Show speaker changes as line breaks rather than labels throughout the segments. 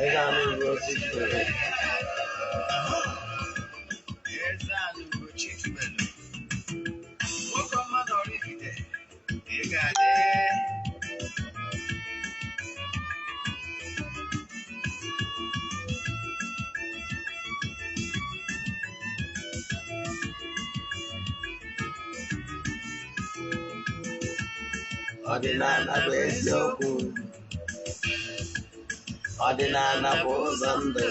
Eze-Ana Ugochi tubelu.
Eze-Ana Ugochi tubelu. Nwoke ọma na Oraifite, ị ga-adị.
Ọdịnala bụ eziokwu. Ọdịnala bụ ụzọ ndụ.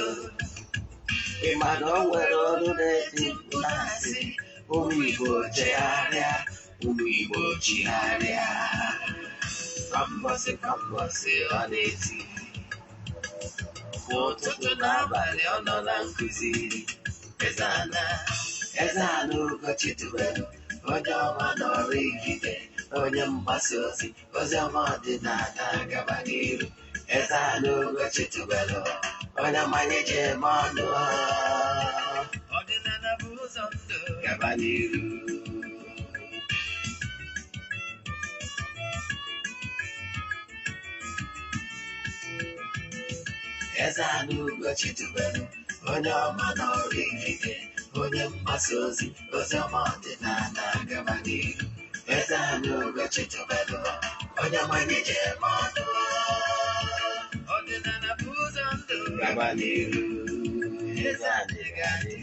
Ị ma na o nwere olu na-eti mkpu na-asị, ụmụ Igbo chegharịa, ụmụ Igbo chigharịa. Kwa mbọsị kwa mbọsị ọ na-eti. N'ụtụtụ n'abalị ọ nọ na nkụzi. Eze-Ana, Eze-Ana Ugochi tubelu, onye ọma na Oraifite, onye mgbasa ozi, ozi ọma ọdịnala gaba n'iru. Eze-Ana Ugochi tubelu, onye mmanya ji eme ọnụ.
Ọdịnala bụ ụzọ ndụ.
Gaba n'iru. Eze-Ana Ugochi tubelu, onye ọma na Oraifite, onye mgbasa ozi, ozi ọma ọdịnala gaba n'iru. Eze-Ana Ugochi tubelu, onye mmanya ji eme ọnụ.
Ọdịnala bụ ụzọ ndụ.
Gaba n'iru.
Eze-Ana ị ga-adị.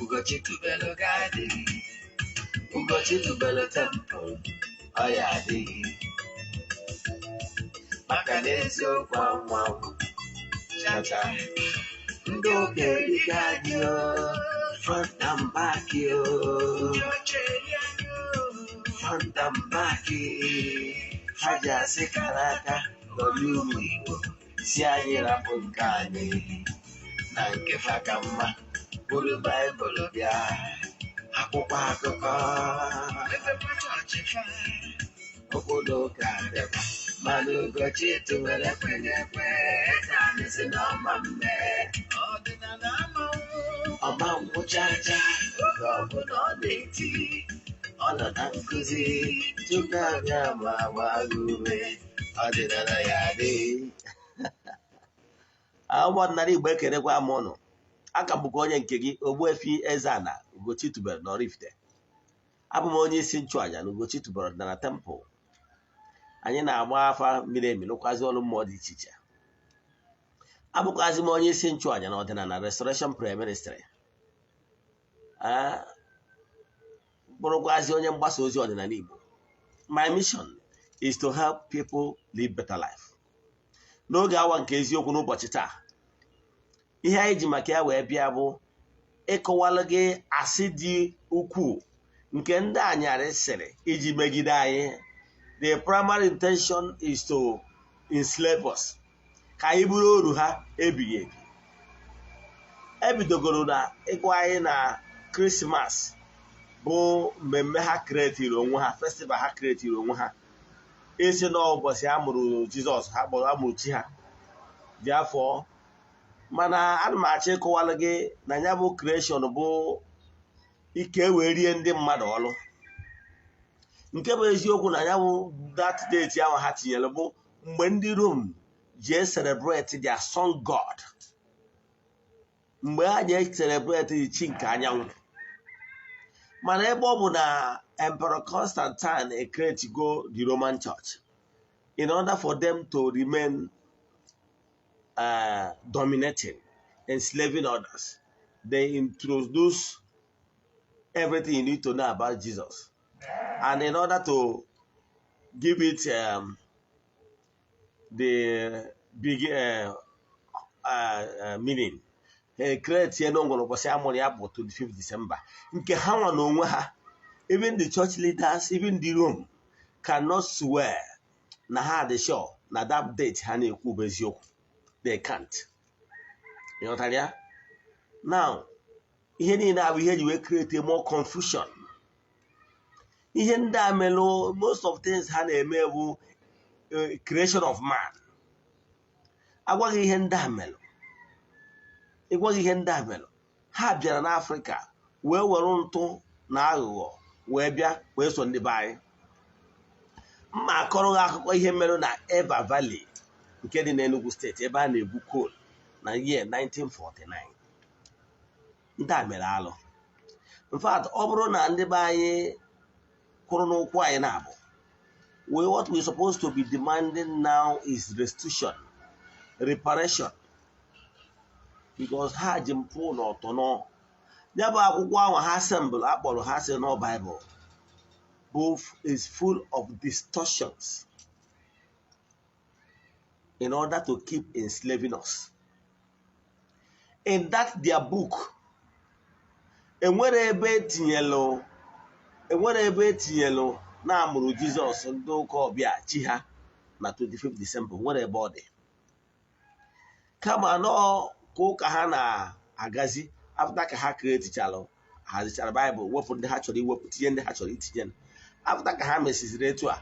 Ugochi
Tubelu ga-adị.
Ugochi tubelu temple, ọ ya adịghị. Maka na eziokwu anwụ anwụ, chacha. Ndị ụka erika anyị o, front and back o,
Ndị ọcha eri anyị o.
front and back. Ha ji asị kara aka ghọrọ ụmụ Igbo, si anyị rapụ nke anyị na nke fa ka mma. Buru Baịbụl bịa, akwụkwọ akụkọ.
Mepekwa chọọchị fa.
Obodo ụka bịakwa, mana Ugochi tubelu ekweghị ekwe. Eze-Ana si na ọma mme.
Ọdịnala amanwụ.
Ọma ngwụchacha oge ọbụla ọ na-eti, ọ nọ na nkụzi tupu abịa ma gbaa gị ume. Ọdịnala ya adị. Ụmụọdịnala Igbo, ekelekwa m ụnụ. Aka m bụkwa onye nke gị, Ogbuefi Eze-Ana Ugochi tubelu na Oraifite. Abụ m onye isi nchụàjà na Ugochi tubelu ọdịnala temple. Anyị na-agba afa miri emi, lụkwazi ọrụ mmụọ dị iche iche. Abụkwazi m onye isi nchụàjà na ọdịnala Restoration Prayer Ministry, bụrụkwazi onye mgbasa ozi ọdịnala Igbo. My mission is to help people live better life. N'oge awa nke eziokwu n'ụbọchị taa, ihe anyị ji maka ya wee bịa bụ ịkọwalụ gị asị dị ukwuu nke ndị anyarị sịrị iji megide anyị. The primary intention is to enslave us, ka anyị bụrụ oru ha ebighị ebi. Ebidogoro na ịgwa anyị na Krismas bụ mmemme ha createri onwe ha, festival ha createri onwe ha, isi n'ụbọchị a mụrụ Jizọs, ha kpọrọ amụrụ chi ha dị afọ. Mana ana m achọ ịkọwalụ gị na ya bụ creation bụ ike wee rie ndị mmadụ ọlụ. Nke bụ eziokwu na ya bụ that date ahụ ha tinyere bụ mgbe ndị Rome ji celebrate their sun god, mgbe ha ji celebrate chi nke anyanwụ. Mana ebe ọ bụ na Emperor Constantine ecreatego the Roman Church in order for them to remain dominating, enslaving others, they introduce everything you need to know about Jesus. And in order to give it the big meaning, ha create ya n'ongwere ụbọchị a mụrụ ya bụ 25 December, nke ha nwa n'onwe ha. Even the church leaders, even the Rome cannot swear na ha dị sure na that date ha na-ekwu bụ eziokwu. They can't. Ịghọtara ya? Now, ihe niile abụ ihe eji wee create more confusion. Ihe ndị a melụ, most of things ha na-eme bụ creation of man. Agwaghị ihe ndị a melụ, ịgwaghị ihe ndị a melụ. Ha bịara n'Afrịka wee were ntụ na aghụghọ wee bịa wee so ndị be anyị. Mma akọrọ gị akụkọ ihe merụ na Eva Valley. Nke dị n'Enugu Steeti, ebe a na-egwu coal na year 1949. Ndị a mere alụ. In fact, ọ bụrụ na ndị be anyị kwụrụ n'ụkwụ anyị na-abụ, we what we supposed to be demanding now is restitution, reparation, because ha ji mpụ na ọtọnọ. Ya bụ akwụkwọ ahụ ha assemble akpọrọ ha sị nọ Bible both is full of distortions in order to keep enslaving us. In that their book, enwere ebe etinyelụ na amụrụ Jizọs, ndị ụka ọbịa chi ha, na 25 December. Nwere ebe ọ dị, kama nọọ ka ụka ha na-agazi. After ka ha createchalụ, hazichara Baịbụl, wepụ ndị ha chọrọ iwepụ, tinye ndị ha chọrọ itinye, after ka ha mesiziri etu a,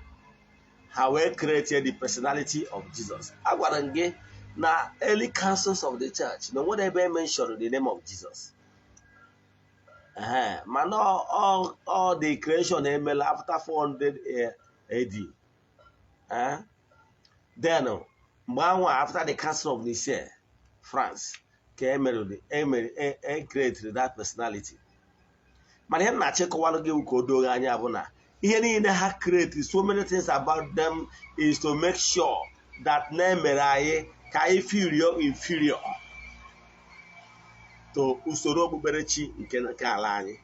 ha wee create the personality of Jesus. Agwara m gị na early councils of the church na onwere ebe e mentioned the name of Jesus. Ehe, mana all the creation emela after 400 AD. Eh? Then mgbe anwa, after the Council of Nicaea, France, ka emere emere e create that personality. Mana ihe m na-achọ ịkọwalụ gị ka o doo gị anya bụ na ihe niile ha create, so many things about them, is to make sure that na emere anyị ka anyị feel inferior to usoro okpukperechi nke ala anyị.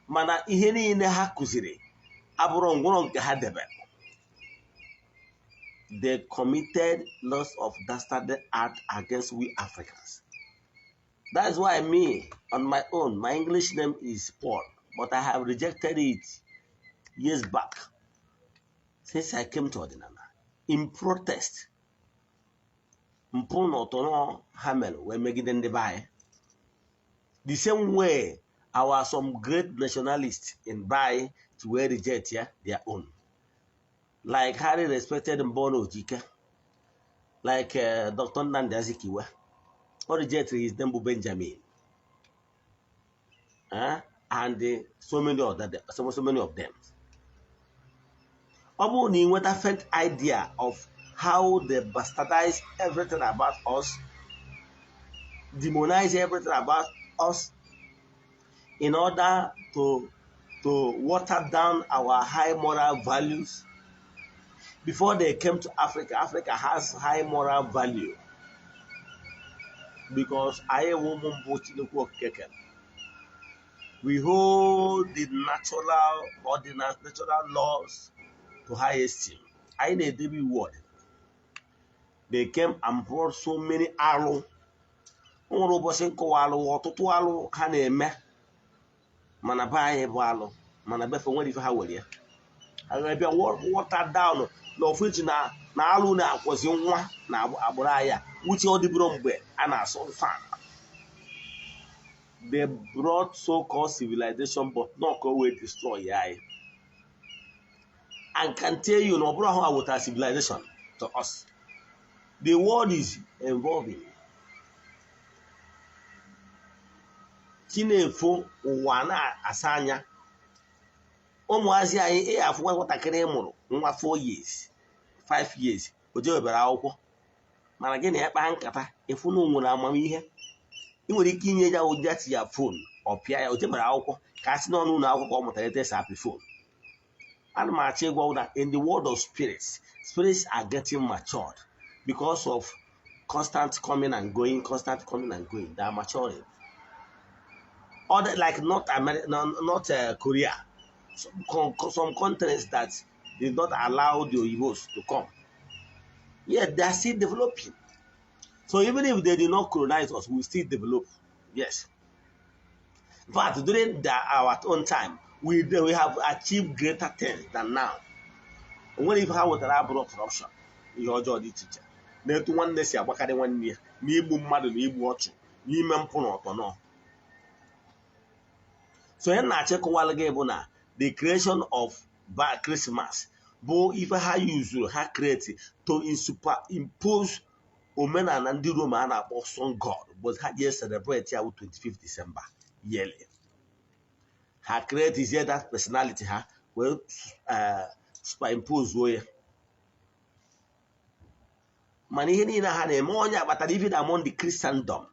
Mana ihe niile ha kụziri abụrụ ngwụrọ nke ha debere. They committed lots of dastardly act against we Africans. That's why me, on my own, my English name is Paul, but I have rejected it years back since I came to Ọdịnala in protest mpụ na ọtọrọ ha mere wee megide ndị be anyị. The same way our some great nationalists in be anyị to wee reject ya their own, like highly respected Mbonu Ojike, like Dr. Nnamdi Azikiwe, o reject his name bụ Benjamin. Eh? And so many other so many of them. Ọ bụrụ na ị nweta faint idea of how they bastardize everything about us, demonize everything about us in order to water down our high moral values. Before they came to Africa, Africa has high moral value because anyị wụ ụmụ mbụ Chineke okike kere. We hold the natural or the natural laws to high esteem. Anyị na-edebe iwu ọdịnala. They came and brought so many alụ. O nwere ụbọchị nkọwa alụ, ọtụtụ alụ ha na-eme, mana be anyị bụ alụ, mana befe nwere ife ha were ya, ha ga-abịa water down na ofuji na alụ na-akwọzi nwa na agbụrụ anyị a uche ọ dịbụrụ mgbe a na-asụ nsọ ala. They brought so-called civilization, but not ka o wee destroy ya anyị. And can tell you na ọ bụrụ ahụ a wetara civilization to us. The world is evolving. Chi na-efo, ụwa na-asa anya. Ụmụazị anyị, ị afụ nwatakịrị mụrụ nwa 4 years, 5 years, o jewebere akwụkwọ, mana gị na ya kpaa nkata, ịfụ na o nwere amamihe. Ị nwere ike inye ya ụdị ati ya phone, ọ pịa ya. O jebere akwụkwọ ka a sị n'ọnụ ụlọ akwụkwọ ọ mụtara etu esi apị phone. Ana m achọ ịgwa na in the world of spirits, spirits are getting matured because of constant coming and going, constant coming and going. They are maturing. Other like not America, no, not Korea, some countries that did not allow the Oyibos to come, yet they are still developing. So even if they did not colonize us, we still develop. Yes. In fact, during our own time, we have achieved greater things than now. Nwere ife ha wetara abụrụ corruption, ihe ọjọọ dị iche iche, na etu nwanne si agbakarị nwanne ya, na igbu mmadụ, na igbu ọchụ, n'ime mpụ na ọtọ nọ. So ihe na-achọ ịkọwalụ gị bụ na the creation of Christmas bụ ife ha yuzuru, ha create to superimpose omenala ndị Rome a na-akpọ sun god, but ha ji celebrate ya bụ 25th December yearly. Ha create is that personality ha wee superimpose ya. Mana ihe niile ha na-eme onye akpatara, even among the Christendom,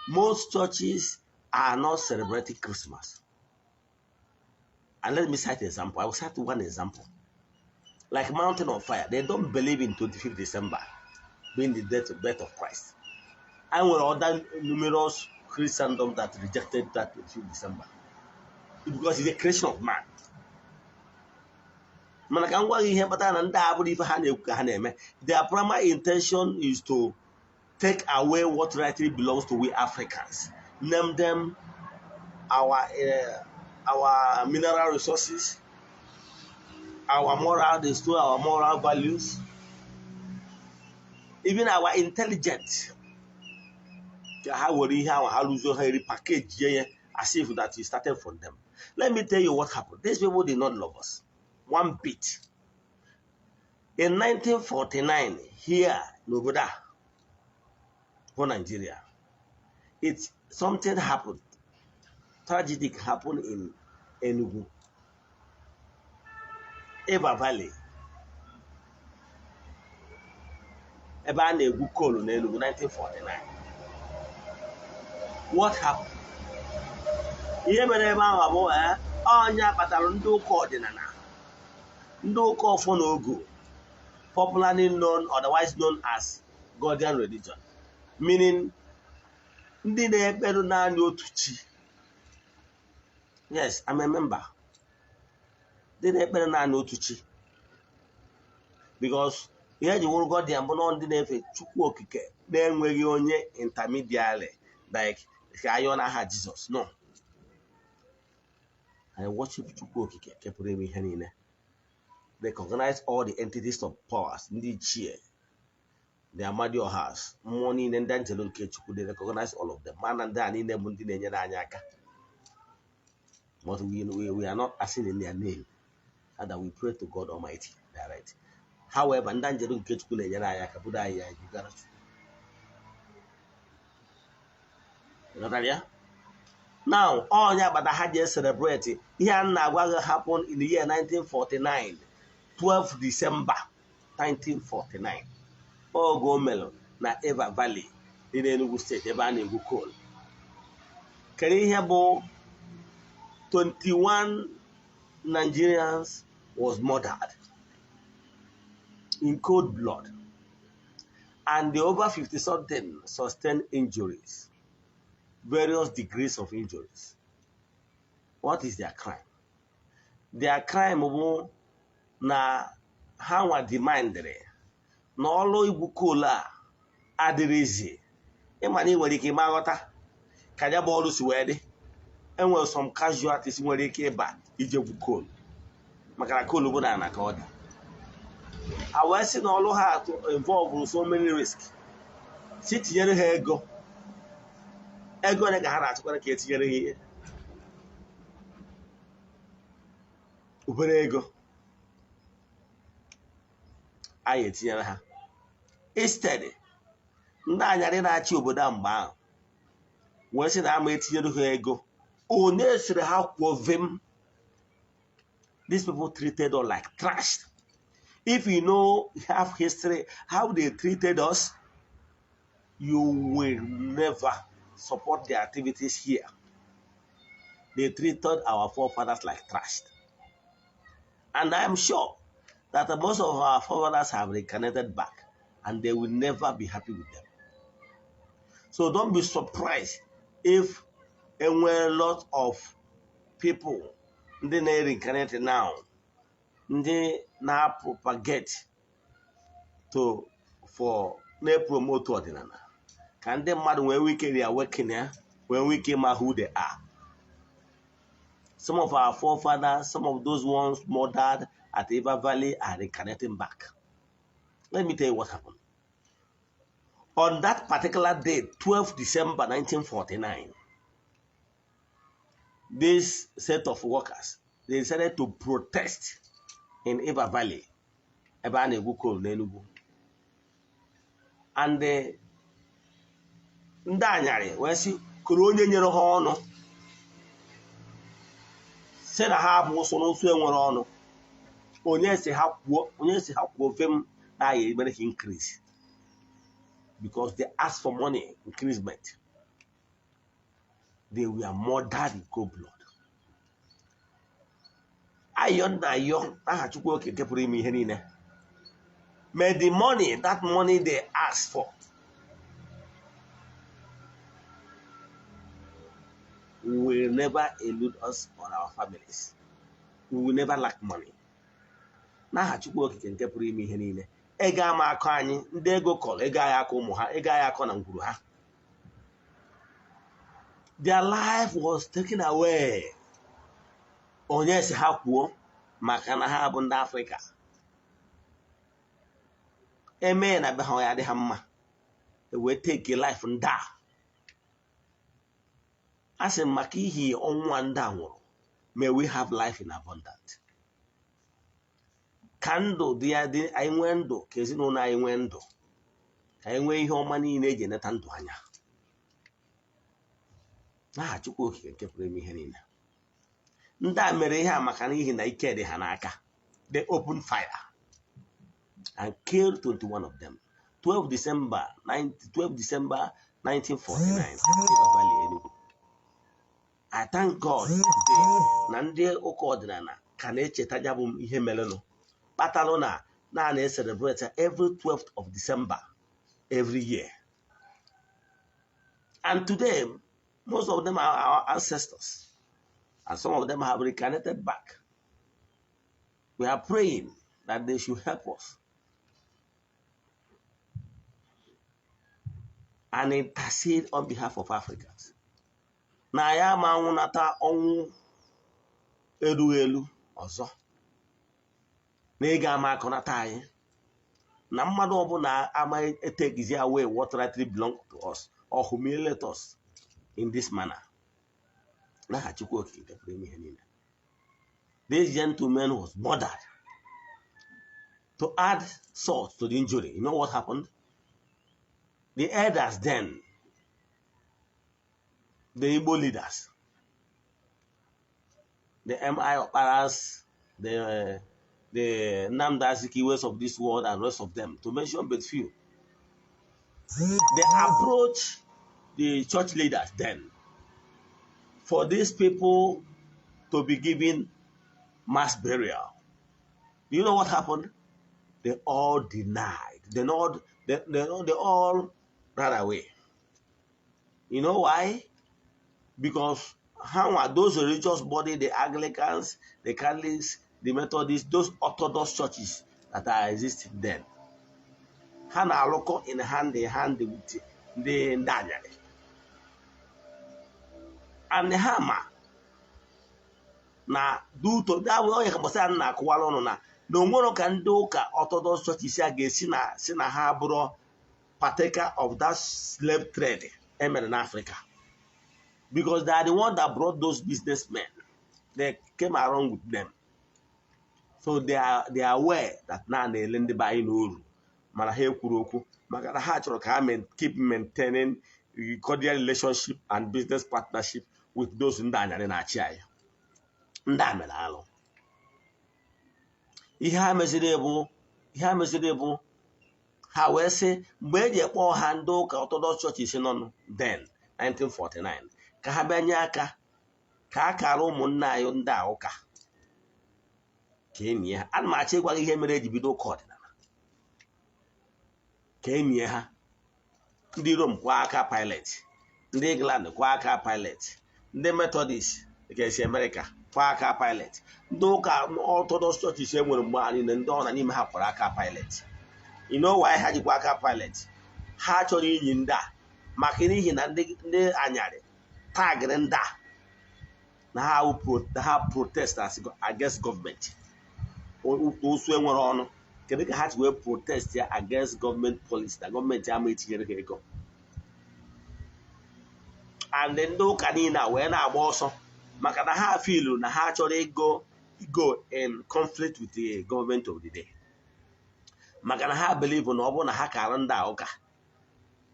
most churches are not celebrating Christmas. And let me cite an example. I will cite one example. Like Mountain of Fire, they don't believe in 25th December being the date of birth of Christ. And with other numerous Christendom that rejected that 25th December. Because it's a creation of man. Mana ka m gwa gị ihe kpatara na ndị a bụrụ ife ha na-ekwu ka ha na-eme. Their primary intention is to take away what rightly belongs to we Africans. Name them our mineral resources, our moral, they stole our moral values, even our intelligence. Ka ha were ihe ahụ ha rụzie ha repackage ya as if that it started from them. Let me tell you what happened. These people did not love us one bit. In 1949, here in obodo a bụ Nigeria, it's something happened. Tragedy happened in Enugu, Eva Valley, ebe a na-egwu coal n'Enugu 1949. What happened? Ihe mere ebe ahụ bụ ọnya kpatara ndị ụka ọdịnala, ndị ụka ọfọ na ogu, popularly known, otherwise known as Godian religion, meaning ndị na-ekperu naanị otu chi. Yes, I'm a member. Ndị na-ekpere naanị otu chi. Because ihe eji wụrụ Godian bụ na ndị na-efe Chukwu Okike na-enweghị onye intermediary, like ka ayọ n'aha Jizọs. No. I worship Chukwu Okike nke pụrụ ime ihe niile. Recognize all the entities of powers, ndị ichie, the Amadiohas, mmụọ niile, ndị anjelu nke Chukwu, they recognize all of them. Mana ndị a niile bụ ndị na-enyere anyị aka. But we are not asking in their name. Rather, we pray to God Almighty direct. However, ndị anjelu nke Chukwu na-enyere anyị aka bụrụ anyị ya bugara Chukwu. Ịghọtara ya? Now, onye agbata ha ji celebrate ihe a na-agwa gị happen in the year 1949, 12 December 1949. Oge o mere na Eva Valley dị n'Enugu steeti ebe a na-egwu coal. Kedu ihe bụ 21 Nigerians was murdered in cold blood, and the over 50 something sustained injuries, various degrees of injuries. What is their crime? Their crime bụ na ha nwa demandịrị na ọlụ igwu coal a adịrịzi. Ịma na ị nwere ike ịma ghọta ka ya bụ ọrụ si wee dị. Enwere some casualties nwere ike ịba ije gwu coal, maka na coal bụ na ana ka ọ dị. A wee sị na ọlụ ha involve so many risk, si tinyere ha ego. Ego ole ka ha na-achọkwara ka etinyere ha ihe? Obere ego anyị etinyere ha. Instead, ndị anyarị na-achị obodo a mgbe ahụ wee sị na ama etinyere ha ego. Onye sịrị ha kwuo vim? These people treated us like trash. If you know half history, how they treated us, you will never support their activities here. They treated our forefathers like trash. And I am sure that most of our forefathers have reincarnated back, and they will never be happy with them. So don't be surprised if a lot of people ndị na-reincarnate now, ndị na-propagate to for na-promote ọdịnala, ka ndị mmadụ nwee ike reawaken ya, nwee ike ịma who they are. Some of our forefathers, some of those ones murdered at Eva Valley are reincarnating back. Let me tell you what happened. On that particular day, 12 December 1949, this set of workers, they decided to protest in Eva Valley, ebe a na-egwu coal n'Enugu. And ndị anyarị wee sị kụrụ onye nyere ha ọnụ, sị na ha bụ ụsụ n'ụsụ enwere ọnụ. Onye si ha kwuo, onye si ha kwuo vem na aya emere ha increase. because they asked for money increment. They were murdered in cold blood. Ayọ na ayọ aha Chukwu Okike pụrụ ime ihe niile. May the money, that money they asked for, will never elude us or our families. We will never lack money. N'aha Chukwu Okike nke pụrụ ime ihe niile, ego ama akọ anyị, ndị ego kọrọ, ego anyị akọ ụmụ ha, ego anyị akọ na ngwuru ha. Their life was taken away. Onye si ha kwuo maka na ha bụ ndị Afrịka. Emee na be ha ya adị ha mma. E wee take life ndị a. A sị maka ihi ọnwụ a ndị a nwụrụ, may we have life in abundance. Ka ndụ dị ya dị, anyị nwee ndụ, ka ezinụlọ anyị nwee ndụ, ka anyị nwee ihe ọma niile eji eneta ndụ anya. N'aha Chukwu Okike nke pụrụ ime ihe niile. Ndị a mere ihe a maka n'ihi na ike dị ha n'aka. They opened fire and killed 21 of them. 12 December 1949, River Valley, Enugu. I thank God today na ndị ụka ọdịnala ka na-echeta ya bụ ihe merenụ, kpatalụ na na-celebrate every 12th of December every year. And today, most of them are our ancestors, and some of them have reincarnated back. We are praying that they should help us and intercede on behalf of Africans. Na ya ma nwụnata ọnwụ erughị elu ọzọ, na ego ama akọnata anyị, na mmadụ ọbụla ama etegizi away what rightly belong to us or humiliate us in this manner. N'aha Chukwu Okike pụrụ ime ihe niile. This gentleman was murdered. To add salt to the injury, you know what happened? The elders then, the Igbo leaders, the M.I. Okparas, the Nnamdi Azikiwes of this world and rest of them, to mention but few, they approached the church leaders then for these people to be given mass burial. Do you know what happened? They all denied. They all ran away. You know why? Because how are those religious body, the Anglicans, the Catholics, the Methodists, those Orthodox churches that are existing then, ha na-alụkọ in hand with ndị anyarị. And ha ma na due to that onye ka gbasara na-akụwara ụnụ na onwere ka ndị ụka Orthodox churches a ga-esi na si na ha bụrụ partaker of that slave trade emere n'Africa. Because they are the one that brought those businessmen. They came along with them. So they are aware that now na-ele ndị be anyị n'oru, mana ha ekwuru okwu maka na ha chọrọ ka ha keep maintaining cordial relationship and business partnership with those ndị anyarị na-achị anyị. Ndị a mere alụ. Ihe ha meziri bụ ha wee sị mgbe eji ekpọ ha ndị ụka Orthodox churches nọ then 1949 ka ha bịa nye aka ka a kara ụmụnne anyị ndị a ụka ka enyi ha. Ana m achọ ịgwa gị ihe mere eji bido ụka ọdịnala ka enyi ha. Ndị Rome kwa aka Pilate, ndị England kwa aka Pilate, ndị Methodist nke si America kwa aka Pilate, ndị ụka Orthodox churches e nwere mgbe anyị na ndị ọ na n'ime ha kwara aka Pilate. You know why ha jikwa aka Pilate? Ha chọrọ inyi ndị a maka n'ihi na ndị anyarị tagịrị ndị a na ha protest against gọọmenti. Ụsụ enwere ọnụ. Kedu ka ha ji wee protest ya against gọọmenti policy na gọọmenti ama etinyere ha ego? And ndị ụka niile a wee na-agba ọsọ maka na ha filu na ha chọrọ ịgo go in conflict with the government of the day. Maka na ha believe na ọ bụrụ na ha kara ndị a ụka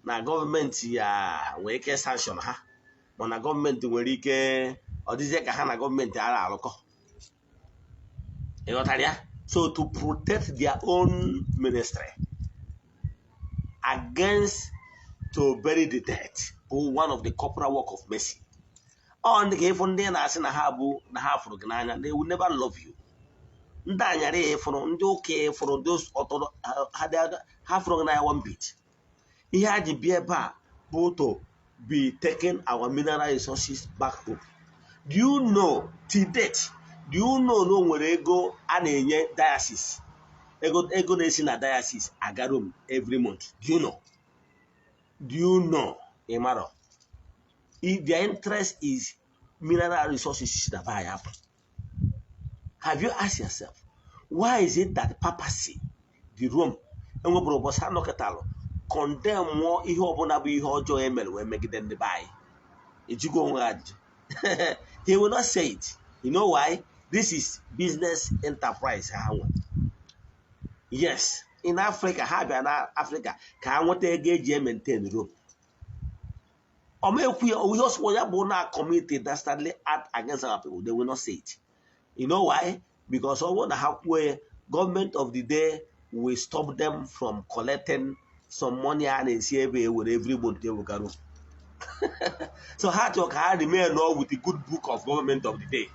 na gọọmenti ya nwere ike sanction ha, mana gọọmenti nwere ike ọ dịzie ka ha na gọọmenti ara alụkọ. Ịghọtara ya? So to protect their own ministry against To bury the dead bụ one of the corporal work of mercy. Ọ ndị ka ịfụ ndị na-asị na ha bụ na ha fụrụ gị n'anya, they will never love you. Ndị anyarị ịfụrụ, ndị ụka ịfụrụ, ndị ọtọrọ ha fụrụ gị n'anya one bit. Ihe ha ji bịa ebe a bụ to be taking our mineral resources back home. Do you know till date? Do you know na o nwere ego a na-enye diocese? Ego na-esi na diocese aga Rome every month. Do you know? Do you know? Ịmarọ. If their interest is mineral resources si na be anyị apụ. Have you asked yourself, why is it that papacy, the Rome, enwebụrụ ụbọchị ha nọkọtalụ condemn mụọ ihe ọbụla bụ ihe ọjọọ e mere wee megide ndị be anyị? Ejigo onwe ha ajụjụ. He will not say it. You know why? This is business enterprise ha nwe. Yes, in Africa, ha bịa na Africa ka ha nweta ego eji e-maintain Rome. Ọma ekwu ya, ihe ọsọ ya bụ na commit a dastardly act against our people, they will not say it. You know why? Because ọ bụrụ na ha kwuo ya, government of the day will stop them from collecting some money a na-esi ebe e were every month ewega Rome. So ha chọrọ ka ha remain all with the good book of government of the day,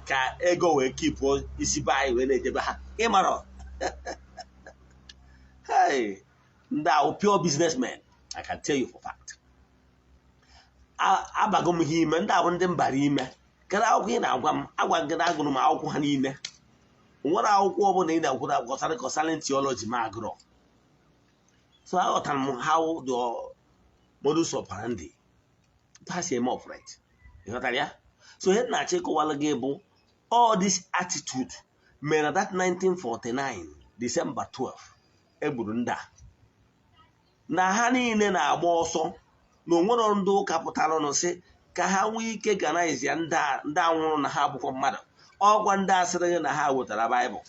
ka ego wee keep isi be anyị wee na-ejebe ha. Ịmara, hey, ndị ahụ pure businessmen, I can tell you for fact. Abago m ha ime, ndị ahụ ndị mbara ime. Kedu akwụkwọ ị na-agwa m? Agwa gị na agụrụ m akwụkwọ ha niile. Nwere akwụkwọ ọbụla ị na-akwụrụ gbasara concerning theology ma agụrọ. So aghọtara m how the modus operandi ha si eme operate. Ịghọtara ya? So ihe m na-achọ ịkọwara gị bụ all this attitude mere na that 1949 December 12 egburu ndị a, na ha niile na-agba ọsọ, na onwero ndị ụka pụtara nụ sị ka ha nwee ike organize ya. Ndị a nwụrụ na ha abụkwa mmadụ. Ọgwa ndị a sịrị gị na ha wetara Baịbụl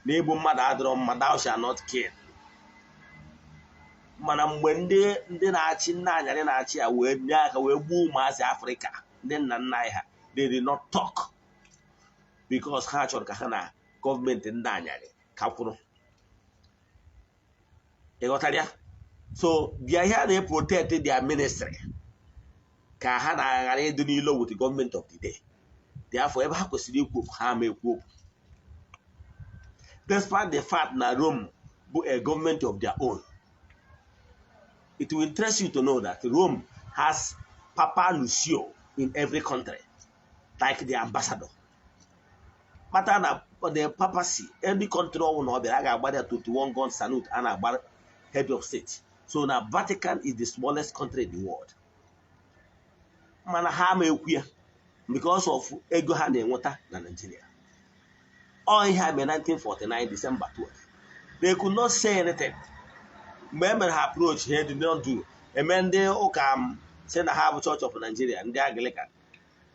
na igbu mmadụ adịrọ mma, thou shall not kill. Mana mgbe ndị na-achị, nna anyarị na-achị ya, wee nye aka wee gbuo ụmụazị Afrịka, ndị nna nna anyị ha, they did not talk because ha chọrọ ka ha na gọọmenti ndị anyarị ka kwụrụ. Ịghọtara ya? So their ihe a na-protect their ministry ka ha na-aghara ịdị n'ilo with the government of the day. Therefore, ebe ha kwesịrị ikwu okwu, ha ama ekwu okwu, despite the fact na Rome bụ a government of their own. It will interest you to know that Rome has Papa Nuncio in every country, like the ambassador. Kpata na the papacy, any country ọbụla ọ bịara, a ga-agba ya 21 gun salute a na-agba head of state. So na Vatican is the smallest country in the world, mana ha ama ekwu ya because of ego ha na-enweta na Nigeria. Ọ ihe a mere 1949 December 12, they could not say anything. Mgbe e mere ha approach, ha did not do. Eme ndị ụka m sị na ha bụ Church of Nigeria, ndị Anglican,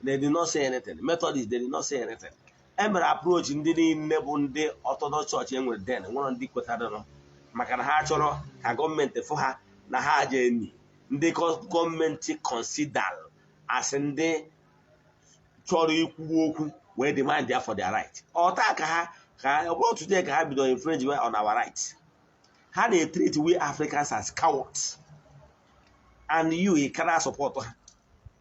they did not say anything. Methodist, they did not say anything. E mere approach ndị niile bụ ndị Orthodox Church e nwere then, nwere ndị kwetara, maka na ha chọrọ ka gọọmenti fụ ha na ha je enyi ndị gọọmenti consider as ndị chọrọ ikwu okwu wee demand ya for their right. Ọta ka ha ka ọ bụrụ today ka ha bidoro infringe on our rights. Ha na-treat we Africans as cowards, and you, ị cannot support ha.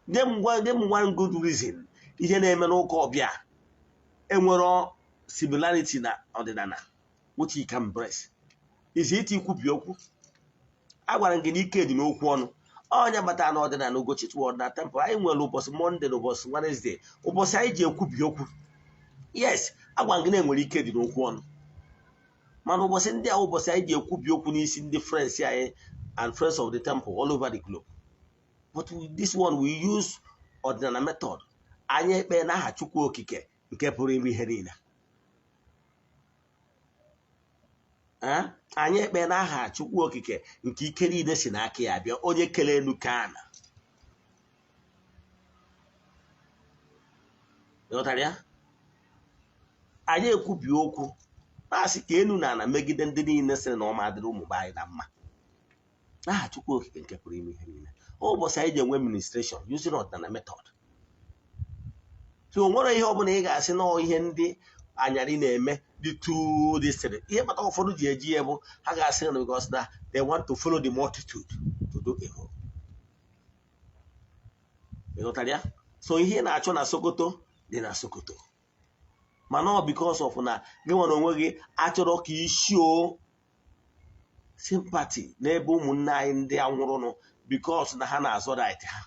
Nye m one good reason ihe na-eme n'ụka ọbịa enwero similarity na ọdịnala which you can embrace. Is it ikwubi okwu? A gwara m gị na ike dị n'okwu ọnụ. Onye batara na ọdịnala Ugochi ọdịnala temple, anyị nwere ụbọchị Monday na ụbọchị Wednesday, ụbọchị anyị ji ekwubi okwu. Yes, agwa m gị na enwere ike dị n'okwu ọnụ, mana ụbọchị ndị a, ụbọchị anyị ji ekwubi okwu n'isi ndị friends anyị and friends of the temple all over the globe. But with this one, we use ọdịnala method. Anyị ekpe n'aha Chukwu Okike nke pụrụ ime ihe niile. Eh? Anyị ekpe n'aha Chukwu Okike nke ike niile si n'aka ya bịa, onye kere elu ka ana. Ịghọtara ya? Anyị ekwubi okwu na-asị ka enu na ana megide ndị niile sịrị na ọma adịrị ụmụ be anyị na mma, n'aha Chukwu Okike nke pụrụ ime ihe niile. Ụbọchị anyị ji enwe ministration using ọdịnala method. So o nwere ihe ọbụla ị ga-asị na ọ ihe ndị anyarị na-eme dị too this. Ihe kpata ụfọdụ ji eji ya bụ ha ga-asị na because na they want to follow the multitude to do evil. Ịghọtara ya? So ihe ị na-achọ na Sokoto dị na Sokoto, mana ọ because of na gị nwere onwe gị achọrọ ka ishio sympathy n'ebe ụmụnne anyị ndị a nwụrụnụ, because na ha na-azọ right ha,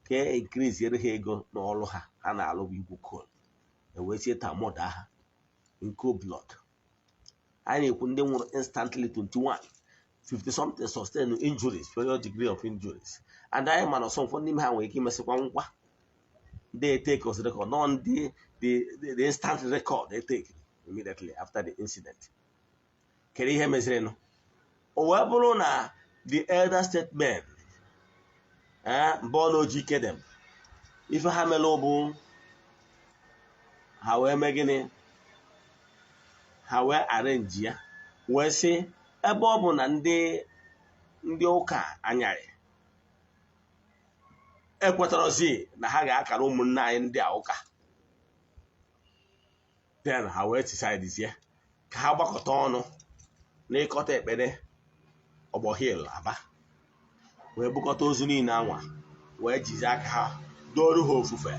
ka e increase ha ego n'ọrụ ha ha na-alụ bụ igwu coal, ewee tie ta mọda ha in cold blood. Anyị na-ekwu ndị nwụrụ instantly 21, 50 something sustain injuries, various degree of injuries, and anyị mana ọsọ ụfọdụ n'ime ha nwere ike imesịkwa ngwa they take us record, not the instant record they take immediately after the incident. Kedu ihe mezirinụ? O wee bụrụ na the elder statesmen, mbọ na oji kedem ife ha mere bụ ha wee mee gịnị? Ha wee arrange ya, wee sị ebe ọ bụ na ndị ụka anyarị ekwetarozi na ha ga-akara ụmụnne anyị ndị a ụka, then ha wee decide ka ha gbakọta ọnụ n'ịkọta ekpere Ọgbọ Hill, Aba, wee bukọta ozu niile anwa, wee jizi aka ha dooru ha ofufe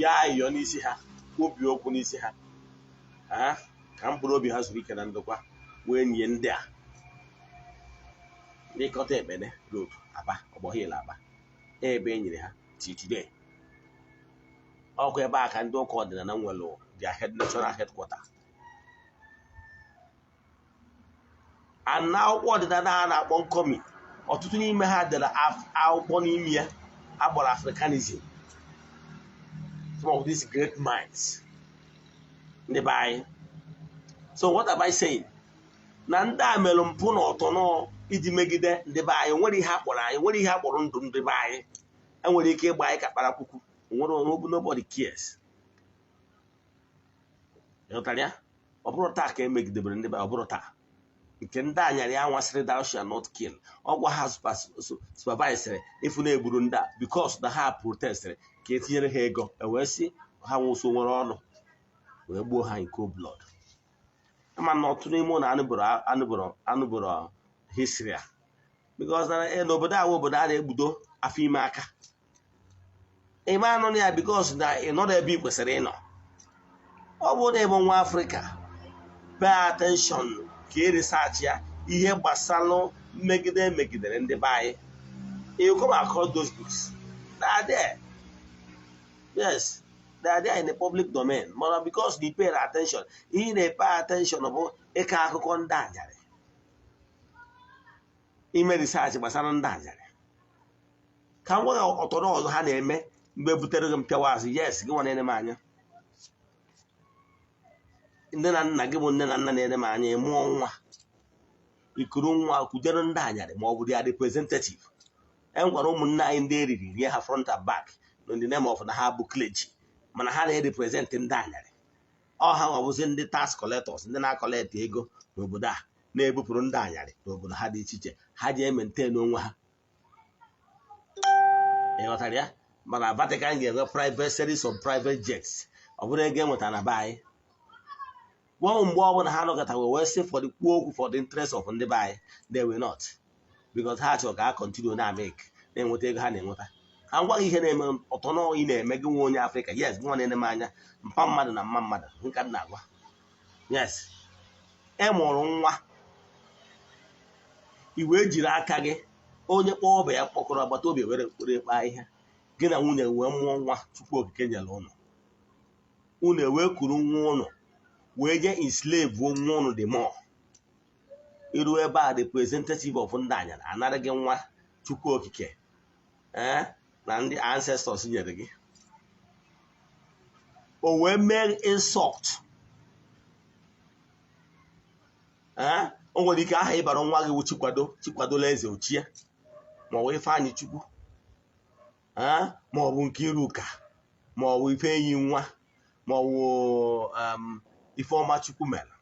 ya, ayịyọ n'isi ha, kwubi okwu n'isi ha, ka mkpụrụ obi ha zuru ike na ndokwa, wee nye ndị a n'ịkọta ekpere Road, Aba, Ọgbọ Hill, Aba, ebe e nyere ha till today. Ọkụ ebe a ka ndị ụka ọdịnala nwere their head national headquarter. And akwụkwọ ọdịnala a na-akpọ nkọmi, ọtụtụ n'ime ha dere akwụkwọ n'ime ya agbara Africanism. Some of these great minds ndị be anyị. So what am I saying? Na ndị a mere mpụ na ọtọ iji megide ndị be anyị. Nwere ihe akpọrọ anyị, nwere ihe akpọrọ ndụ ndị be anyị, enwere ike ịgba anyị ka kparakwukwu, nwere nobody cares. Ịghọtara ya? Ọ bụrụ taa ka emegidebere ndị be, ọ bụrụ taa nke ndị anyarị anwasịrị thou shall not kill, ọgwa ha supervisịrị ịfụ na-egburu ndị a because na ha protestịrị ka etinyere ha ego, ewee sị ha nwụso nwere ọnụ wee gbuo ha in cold blood. Ama na ọtụtụ n'ime ụlọ anụbụrụ history a, because na n'obodo a, obodo a na-egbudo afọ ime aka ime anụ ya, because na ị nọrọ ebe ị kwesịrị ịnọ. Ọ bụrụ na ịbụ nwa Afrịka, pay attention ka ị research ya ihe gbasalụ mmegide emegidere ndị be anyị. You come across those books. They are there. Yes, they are there in the public domain, mana because you pay attention, ihe na-pay attention bụ ịkọ akụkọ ndị anyarị, ime research gbasara ndị anyarị, ka m gwa gị ọtọrọ ọzọ ha na-eme mgbe butere gị mpịawa azụ. Yes, gị nwa na-ene m anya, nne na nna gị bụ nne na nna na-ene m anya, mụọ nwa, ikuru nwa kwudere ndị anyarị ma ọ bụ their representative. E nwere ụmụnne anyị ndị eriri rie ha front and back in the name of na ha bụ clergy, mana ha na-represent ndị anyarị. Ọ ha nwabụzi ndị tax collectors, ndị na-acollect ego n'obodo a, na-ebupụrụ ndị anyarị n'obodo ha dị iche iche ha ji emaintain onwe ha. Ịghọtara ya? Mana Vatican ga-enwe private series of private jets, ọ bụrụ ego enwetara na be anyị. Gwa m mgbe ọbụla ha nọkọta wee sị for the kwuo okwu for the interest of ndị be anyị. They will not, because ha chọrọ ka ha continue na make na-enweta ego ha na-enweta. Ka m gwa gị ihe na-eme ọtọnọ ị na-eme gị nwa onye Afrịka. Yes, gị nwa na-ene m anya, mpa mmadụ na mma mmadụ nka m na-agwa. Yes, ị mụrụ nwa, i wee jiri aka gị, onye kpọọ ọba ya kpọkọrọ agbata obi were were kpaa ihe gị na nwunye wee mụọ nwa Chukwu Okike nyere ụnụ, unu ewee kuru nwa ụnụ wee jee enslave nwa ụnụ. The more iru ebe a, representative of ndị anyara anara gị nwa Chukwu Okike na ndị ancestors nyere gị, o wee mee insult. O nwere ike aha ịbara nwa gị wụ Chikwado, Chikwadola eze ochie, ma ọ bụ Ifeanyị Chukwu, ma ọ bụ Nkiruka, ma ọ bụ Ifeanyi nwa, ma ọ bụ Ifeọma Chukwu mere,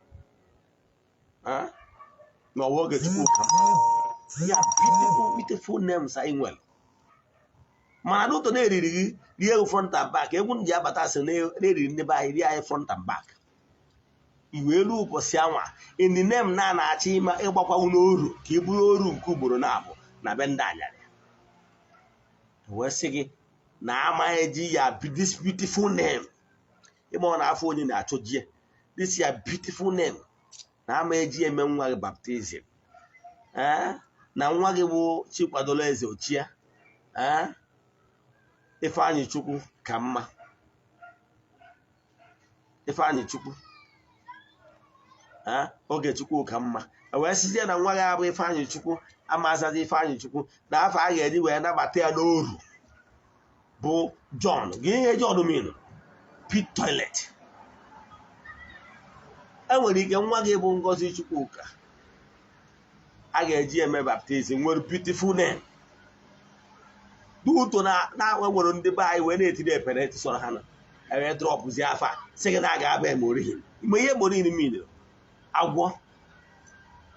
ma ọ bụ Ogechukwu ka ya. Beautiful, beautiful names anyị nwere, mana n'ụtọ na-eriri gị rie gị front and back. Egwu ji abata sị na-eriri ndị be anyị rie anyị front and back. Iwe elu ụbọchị anwa in the name na na-achọ ime ịgbakwanwu n'oru ka ị bụrụ oru nke ugboro na-abụ na be ndị anyarị. Wee sị gị na amaghị ji ya this beautiful name. Ịma ọ na-afọ onye na-achọ ji ya. This ya beautiful name. Na ama eji eme nwa gị baptizim. Na nwa gị bụ Chikwadola Eze Ochie. Ifeanyị Chukwu ka mma. Ifeanyị Chukwu. Ogechukwu ka mma. Wee sizie na nwa gị abụ Ifeanyị Chukwu amazazi Ifeanyị Chukwu na afọ a ga-eji wee nabata ya n'oru bụ John. Gị ihe John mean? Pit toilet. Enwere ike nwa gị bụ Ngozi Chukwuka a ga-eji eme baptizim nwere beautiful name. N'uto na nwere ndị be anyị wee na-etiri epere sọrọ ha na ewee drọpụzie afa sị gị na a ga-aba Emorin. Mgbe ihe Emorin mean? Agwọ.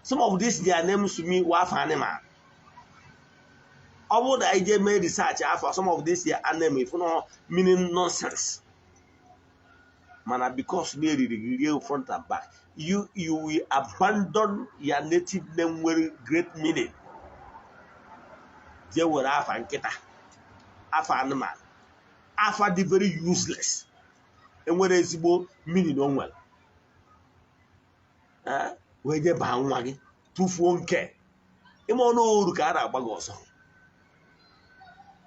Some of these their names mean wafa animal. Ọ bụrụ na anyị jee mee research afọ some of these their name if no meaning nonsense. Mana because they riri front and back, you will abandon your native name with great meaning. Jee were afa nkịta, afa anụmanụ, afa dị very useless. Enwere ezigbo meaning o nwere. Wee jee baa nwa gị tụfuo nke ime ọnụ oru ka a na-agba gị ọsọ.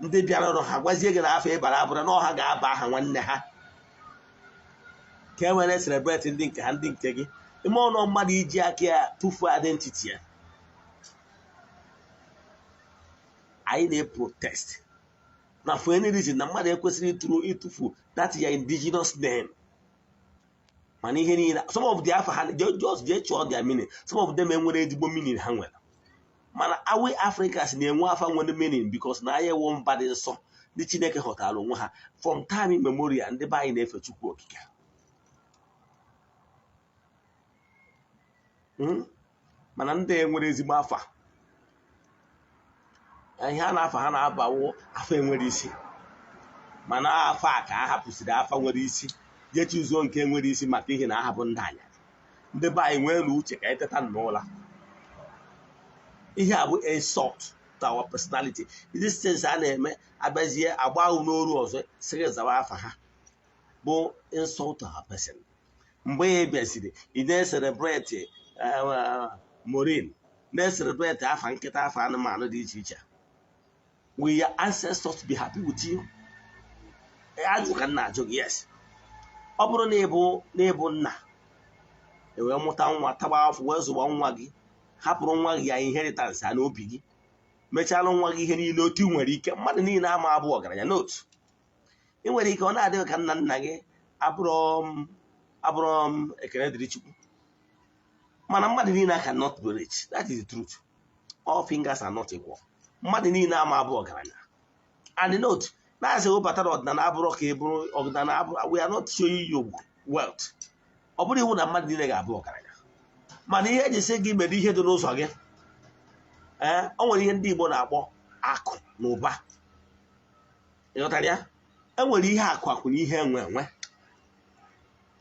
Ndị bịara ọrụ ha gwazie gị na afọ ịbara abụrụ na ọha ga-aba aha nwanne ha ka e nwere celebrate ndị nke ha ndị nke gị. Ime ọnụ mmadụ iji aka ya tụfuo identity ya. Anyị na-protest na for any reason na mmadụ ekwesịrị ịtụfu that ya indigenous name. Mana ihe niile some of the afa ha just jee chọọ their meaning. Some of them enwere ezigbo meaning ha nwere. Mana awe Africans na-enwe afa nwere meaning because na anyị ewo mba dị nsọ ndị Chineke ghọtara onwe ha from time immemorial. Ndị be anyị na-efe Chukwu okike. Mana ndị enwere ezigbo afa ihe a na-afa ha na-abawo afa enwere isi. Mana afa a ka a hapụsịrị afa nwere isi jee chụzuo nke nwere isi maka ihe na ahapụ ndị anya. Ndị be anyị nwee na uche ka anyị teta n'ụla. Ihe a bụ insult to our personality. This things a na-eme abịazie agba ahụ n'oru ọzọ sịrị zawa afa ha bụ insult to our person. Mgbe ya bịaziri ị na-celebrate Morin, na-celebrate afa nkịta afa anụmanụ dị iche iche. Will your ancestors be happy with you? Ajụ ka nna ajụ gị. Yes. Ọ bụrụ na ịbụ nna ewee mụta nwa taba afọ wee zụwa nwa gị hapụrụ nwa gị ya inheritance a n'obi gị mechalụ nwa gị ihe niile otu nwere ike. Mmadụ niile ama abụ ọgaranya n'otu. Ị nwere ike ọ na-adịghị ka nna nna gị abụrụ m ekele dịrị Chukwu. Mana mmadụ niile cannot be rich. That is the truth. All fingers are not equal. Mmadụ niile ama abụ ọgaranya. And note, na-asị webata ọdịnala abụrụ ka ị bụrụ ọdịnala abụrụ. We are not showing you wealth. Ọ bụrụ iwu na mmadụ niile ga-abụ ọgaranya. Mana ihe eji sị gị mere ihe dị n'ụzọ gị. O nwere ihe ndị Igbo na-akpọ akụ na ụba. Ịghọtara ya? E nwere ihe akụ akụ na ihe enwe enwe.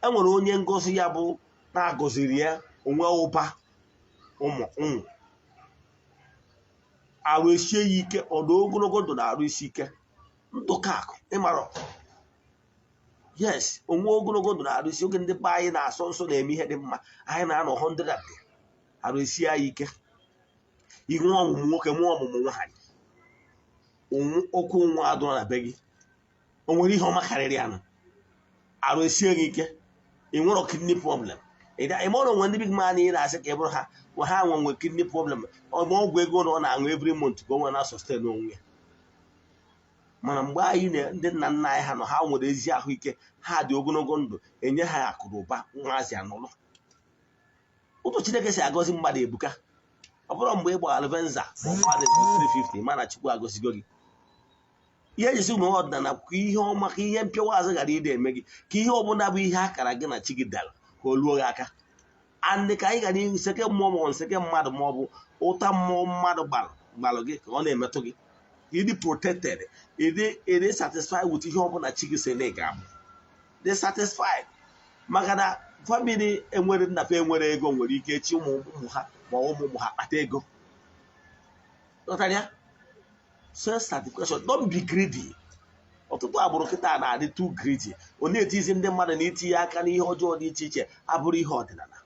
E nwere onye ngozi ya bụ na-agọziri ya onwe ụba ụmụ ụmụ arụ esie ya ike ọdụ ogologo ndụ na arụ isi ike ndụka akụ ịmara. Yes, onwe ogologo ndụ na arụ isi oge ndị be anyị na-asọ nsọ na-eme ihe dị mma. Anyị na-anọ 100 arụ esie ya ike. Inwe ọmụmụ nwoke mụọ ọmụmụ nwaanyị okwu nwa adụrụ na be gị o nwere ihe ọma karịrị ya na arụ esie gị ike. Ị nwere kidney problem. Ị mara onwe ndị big man ị na-asị ka ị bụrụ ha ha nwe kidney problem. Ọgwụ ọgwụ ego na ọ na-aṅụ every month ka o nwere na sustain onwe ya. Mana mgbe anyị ndị nna nna anyị ha nọ ha nwere ezi ahụike ha dị ogologo ndụ enye ha akụ na ụba nwaazị anụlụ. Ụtụ Chineke si agọzi mmadụ ebuka. Ọ bụrụ mgbe ị gbara Venza ma ọ mmadụ 350 mana Chukwu agọzigo gị. Ihe ejisi ụmụ ọdịnala ka ihe ọma ka ihe mpịawa azụ ghara ịdị eme gị ka ihe ọbụla bụ ihe akara gị na chi gị dara ka o luo gị aka. And ka anyị ghara nseke mmụọ ma ọ nseke mmadụ ma ọ bụ ụta mmụọ mmadụ gbalụ gị ka ọ na-emetụ gị. Ịdị protected, ịdị satisfied with ihe ọbụla chi gị sị na ị ga-abụ. Dị satisfied maka na family enwere nnafe enwere ego nwere ike chi ụmụ ụmụ ha ma ụmụ ụmụ ha kpata ego. Ghọtara ya? Self satisfaction. Don't be greedy. Ọtụtụ agbụrụ kịta na-adị too greedy. Ọ na-etizi ndị mmadụ na itinye aka n'ihe ọjọọ dị iche iche abụrụ ihe ọdịnala.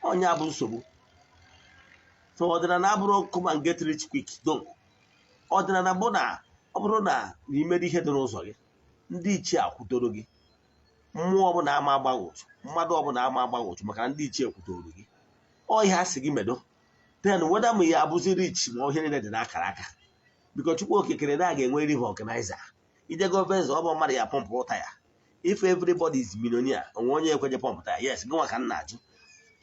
Onye abụ nsogbu. So ọdịnala abụrụ come and get rich quick. No. Ọdịnala bụ na ọ bụrụ na imere ihe dị n'ụzọ gị, ndị ichie akwụdoro gị. Mmụọ ọbụla ama agbaghị ụtụ, mmadụ ọbụla ama agbaghị ụtụ, maka na ndị ichie kwudoro gị. Ọ ihe a sị gị medo. Then whether ma ya abụzi rich ma ihe niile dị n'akara aka. Because Chukwu Okike na ga-enwe river organizer. Ijego benz, ọ bụ mmadụ ya pọmpụ ụta ya. If everybody is millionaire, onwe onye ekweje pọmpụ taya? Yes, gị nwa ka m na-ajụ.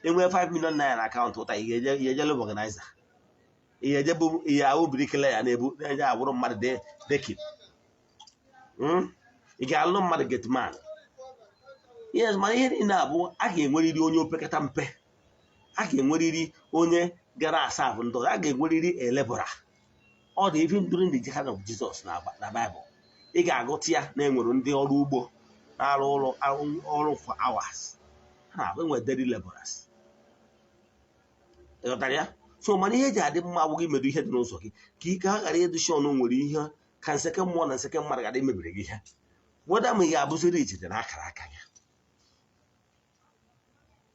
Enwee 5 million naira na akaụntụ ụta, ị ga-eje live organizer? Ihe eje bụ ihe ahụ birikele ya na-ebu na-eje awụrụ mmadụ dekin. Ị ga-alụ mmadụ gateman? Yes, mana ihe niile abụ, a ga-enwerịrị onye opekata mpe, a ga-enwerịrị onye gara asa abụ ndị ọzọ, a ga-enwerịrị a laborer. Ọ dị even during the time of Jesus na Bible. Ị ga-agụta ya na enwere ndị ọrụ ugbo na-arụ ụlọ ọrụ for hours. Ha na-abụ enwere daily laborers. Ịghọtara ya? So mana ihe eji adị mma abụghị imedo ihe dị n'ụzọ gị ka ike ha ghara ịdị shọn nwere ihe ka nseke mmụọ na nseke mmadụ ghara imebiri gị ihe. Weda ma ị ga-abụzi rich dị n'akara aka gị.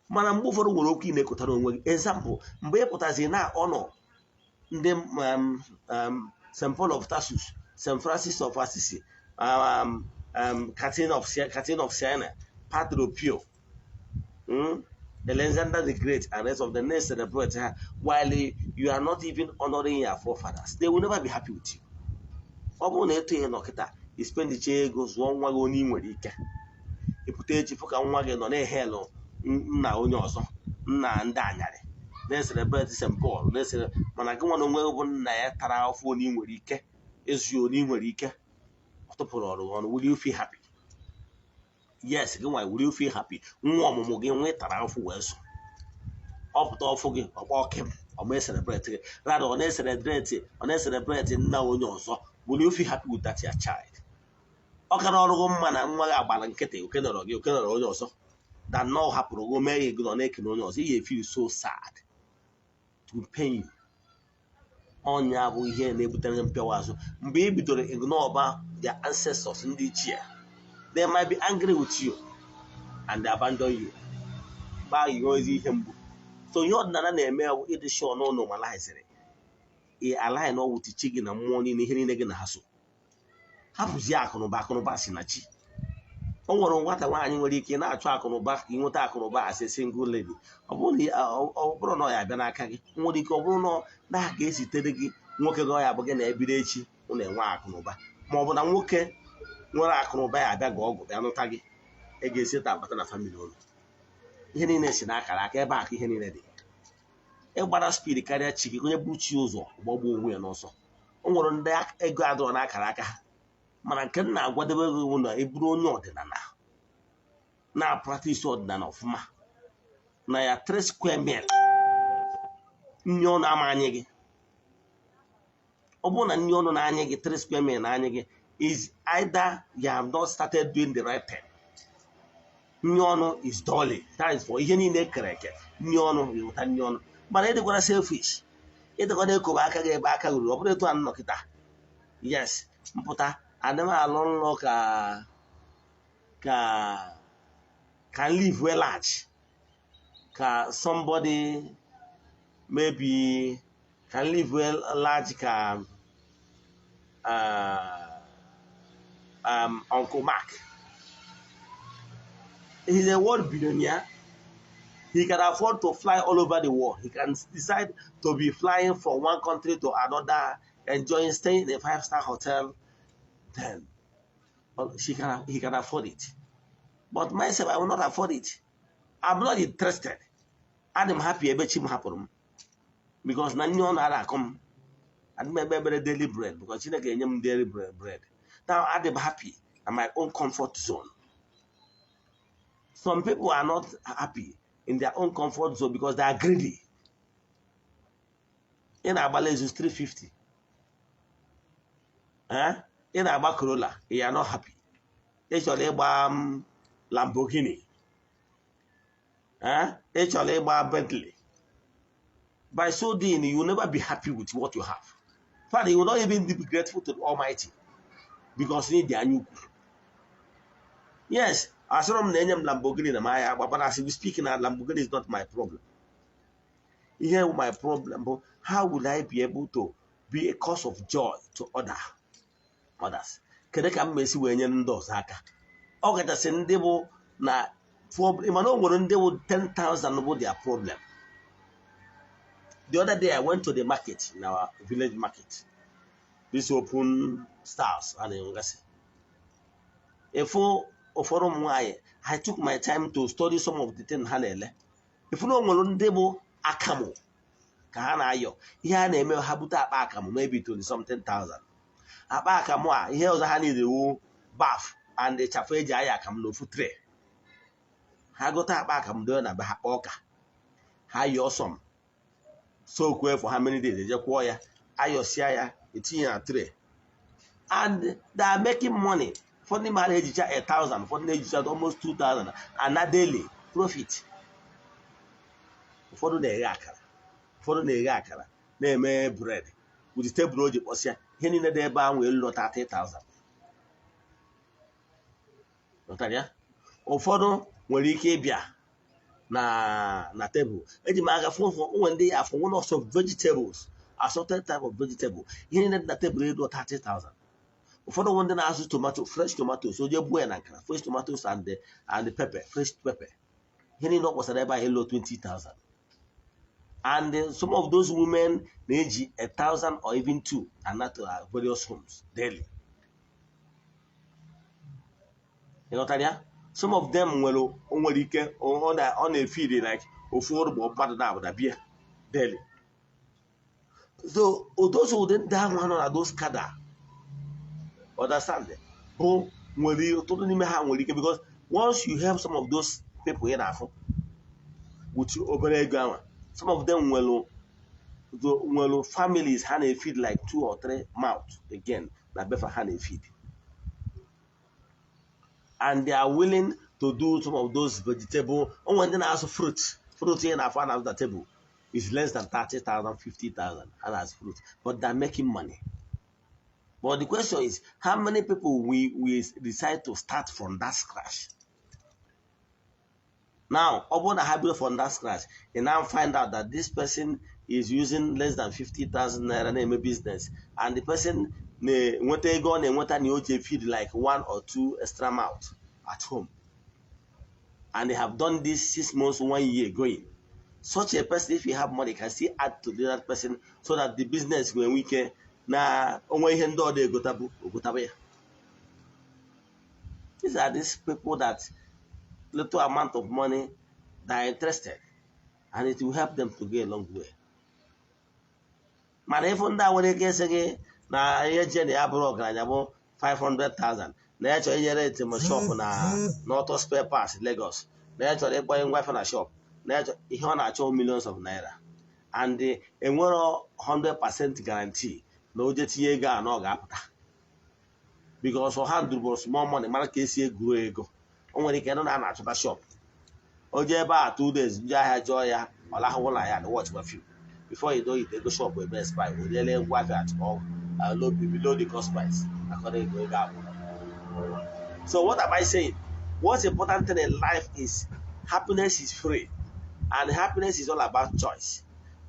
Mana mgbe ụfọdụ nwere okwu ị na-ekotara onwe gị. Example, mgbe ị pụtazi na ọnọ ndị St. Paul of Tarsus, St. Francis of Assisi, Catherine of Siena, Padre Pio, Alexander the Great, and rest of the next celebrate her, while you are not even honoring your forefathers, they will never be happy with you. Ọ bụrụ na eto ihe nọ kịta, ispendicha ego zụọ nwa gị onye ị nwere ike, ịpụta echi fụ ka nwa gị nọ na-ehelụ nna onye ọzọ, nna ndị anyarị na-ecelebrate St. Paul na-esere, mana gị nwa na onwe bụ nna ya tara afọ onye ị nwere ike ịzụ ya, onye ị nwere ike ọ tụpụrụ ọrụ ọnụ, will you feel happy? Yes, gị nwa, will you feel happy? Nwa ọmụmụ gị nwa ị tara afọ wee zụ, ọ pụta ọfụ gị ọkpọ kim, ọ ma celebrate gị, rather ọ na-ecelebrate nna onye ọzọ, will you feel happy with that your child? Ọ ka na ọrụgo mma na nwa gị agbara nkịtị, oke nọrọ gị, oke nọrọ onye ọzọ, than na ọ hapụrụ gị mee gị nọ na-ekene onye ọzọ. Ihe feel so sad to pain you. Ọnya bụ ihe na-ebutere mpịawa azụ. Mgbe ị bidoro ignore their ancestors, ndị ichie, they might be angry with you and they abandon you. Gbaa ihe ozi ihe mgbu. So ihe ọdịnala na-eme bụ ịdị sure na normalizere ị align with chi gị na mmụọ niile, ihe niile gị na ha so. Hapụzie akụnụba. Akụnụba si na chi. O nwere nwata nwaanyị nwere ike na-achọ akụnụba ka ị nweta akụnụba as a single lady. Ọ bụrụ na ọ ya abịa n'aka gị, nwere ike ọ bụrụ na ọ na-aga esitere gị nwoke gị, ọ ya bụ gị na-ebido echi ụnụ enwe akụnụba, ma ọ bụ na nwoke nwere akụnụba ya abịa gị ọgwụ bịa nụta gị, ị ga-esi taa bata na family ụlọ. Ihe niile si n'akara aka ebe a ka ihe niile dị. Ịgbara speed karịa chi gị, onye bụ chi ụzọ gbagbuo onwe ya n'ọsọ. O nwere ndị ego adọrọ n'akara aka ha, mana nke m na-agwadebe gị bụ na ị bụrụ onye ọdịnala na-apractice ọdịnala ọfụma na ya 3 square meal, nri ọnụ ama anyị gị. Ọ bụrụ na nri ọnụ na-anya gị, 3 square meal na-anya gị, is either you have not started doing the right thing. Nri ọnụ is dolly, that is for ihe niile ekere eke. Nri ọnụ ịwụta nri ọnụ, mana ịdịkwara selfish, ịdịkwara ekobe aka gị ebe aka ruru. Ọ bụrụ etu a nọ kịta, yes, mpụta adị m alụ nlọ ka can live well large, ka somebody maybe can live well large, ka Uncle Mark. He's a world billionaire. He can afford to fly all over the world. He can decide to be flying from one country to another, enjoying staying in a five-star hotel. Then well, he can afford it. But myself, I will not afford it. I'm not interested. I'm happy ebe chi m hapụrụ m because na nne ọ na-ara akọ m, adị m ebe ebere daily bread because Chineke enye m daily bread. Now adị m happy in my own comfort zone. Some people are not happy in their own comfort zone because they are greedy. Ị na-agba Lexus 350, eh? Ị na-agba Corolla, you are not happy. Ị chọrọ ịgba Lamborghini, eh? Ị chọrọ ịgba Bentley. By so doing, you will never be happy with what you have. Father, you will not even be grateful to the Almighty because you need the anya ukwu. Yes, asọrọ m na enye m Lamborghini na maya agba, but as we speak now, Lamborghini is not my problem. Here my problem bụ, how will I be able to be a cause of joy to others? Kedu ka m esi wee nyere ndị ọzọ aka? Ọ kachasị ndị bụ na problem, mana o nwere ndị bụ 10,000 bụ their problem. The other day I went to the market, in our village market, this open stars a na-enwegasị. Efu ụfọdụ ụmụ nwaanyị, I took my time to study some of the things ha na-ele. Efu na o nwere ndị bụ akamụ ka ha na-ayọ. Ihe a na-eme, ha bute akpa akamụ maybe 20 something thousand. Akpa akamụ a, ihe ọzọ ha niile wu bath and ịchafụ eji aya akamụ n'ofu tray. Ha gote akpa akamụ dowe na be ha, kpọọ ọka ha yọọ some soak for how many days, eje kwụọ ya, ayọsịa ya, etinye na tray, and they are making money. Ụfọdụ n'ime ha na-ejicha 1000, ụfọdụ na-ejicha almost 2000 ana daily profit. Ụfọdụ na-eghe akara, ụfọdụ na-eghe akara na-eme bread with tebụl o ji kpọsịa ihe niile dị ebe ahụ elu 30,000. Ghọtara ya? Ụfọdụ nwere ike ịbịa na tebụl eji m aga fụ onwe ndị ya afọ one of vegetables, assorted type of vegetable, ihe niile dị na tebụl elu 30,000. Ụfọdụ nwe ndị na-azụ tomato, fresh tomatoes, onye buo ya na nkara, fresh tomatoes and the pepper, fresh pepper, ihe niile ọ kpọsara ebe ahụ elu 20,000. And some of those women na-eji 1000 or even two and to various homes daily. Ịghọtara ya? Some of them nwere o nwere ike ọ na-efeed like ofu ọrụ ma mmadụ na-abụda bia daily. So those ụdị ndị ahụ nọ na those kada, understand, bụ nwere ọtụtụ n'ime ha nwere ike, because once you help some of those people ị na-afụ with obere ego ahụ, some of them nwere families ha na-efeed like two or three mouth again na befa ha na-efeed, and they are willing to do some of those vegetable. Onwe ndị na-azụ fruit ihe na-afụ a na-azụ na table is less than 30,000, 50,000 ha na-azụ fruit, but they are making money. But the question is, how many people we decide to start from that scratch? Now, ọ bụrụ na ha bido from that scratch, you now find out that this person is using less than 50,000 naira na-eme business, and the person na-enweta ego ọ na-enweta na o ji feed like one or two extra mouth at home, and they have done this 6 months, one year going. Such a person, if you have money, can still add to that person so that the business nwere ike na onwe ihe ndị ọ na-egotabu ogotabu ya. These are these people that little amount of money that are interested, and it will help them to go a long way. Mana ịfụ ndị a nwere ike ịsị gị na ihe je na ya bụrụ ọgaranya bụ 500,000, na ya chọrọ inyere etim shop na n'auto spare parts Lagos, na ya chọrọ ịgbanye ngwa na shop, na ya chọrọ ihe ọ na-achọ millions of naira, and enwero 100% guarantee na o je tinye ego a na ọ ga-apụta, because ọ handle small money mara ka esi eguru ego. O nwere ike nọ na a na-achọta shop, o jee ebe a 2 days, ndị ahịa jụọ ya, ọ lahụwụla ya na watch ma film. Before you know it, ego shop ebe expire, o riele ngwa ahịa at all low, below the cost price, according to ego agwụ. So what am I saying? What's important thing in life is happiness is free, and happiness is all about choice.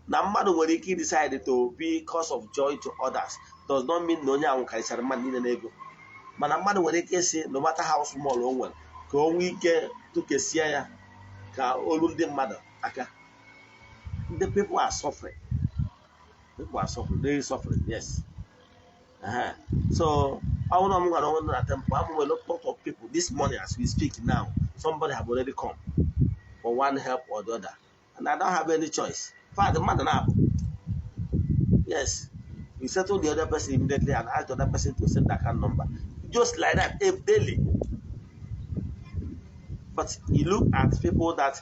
Na mmadụ nwere ike decide to be cause of joy to others does not mean na onye ahụ karịchara mmadụ niile n'ego. Mana mmadụ nwere ike ịsị, no matter how small o nwere, ka o nwee ike tụkesie ya ka olu ndị mmadụ aka. The people are suffering, people are suffering, really suffering, yes. So ọ bụrụ na m gwara onwe na temple, I'm a lot of people this morning. As we speak now, somebody have already come for one help or the other, and I don't have any choice. In fact, mmadụ na-abụ, yes, you settle the other person immediately and ask the other person to send the account number, just like that, if daily. But you look at people that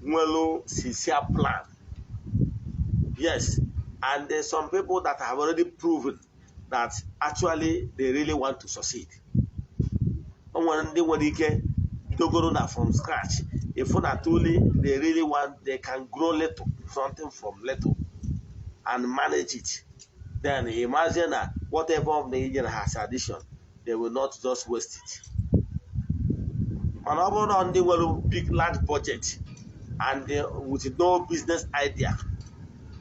nwere sincere plan, yes, and there's some people that have already proven that actually they really want to succeed. O nwere ndị nwere ike bidogoro na from scratch, if na truly they really want, they can grow little something from little and manage it. Then imagine that whatever of the engine has addition, they will not just waste it. And ọ ndị nwere big large budget and with no business idea,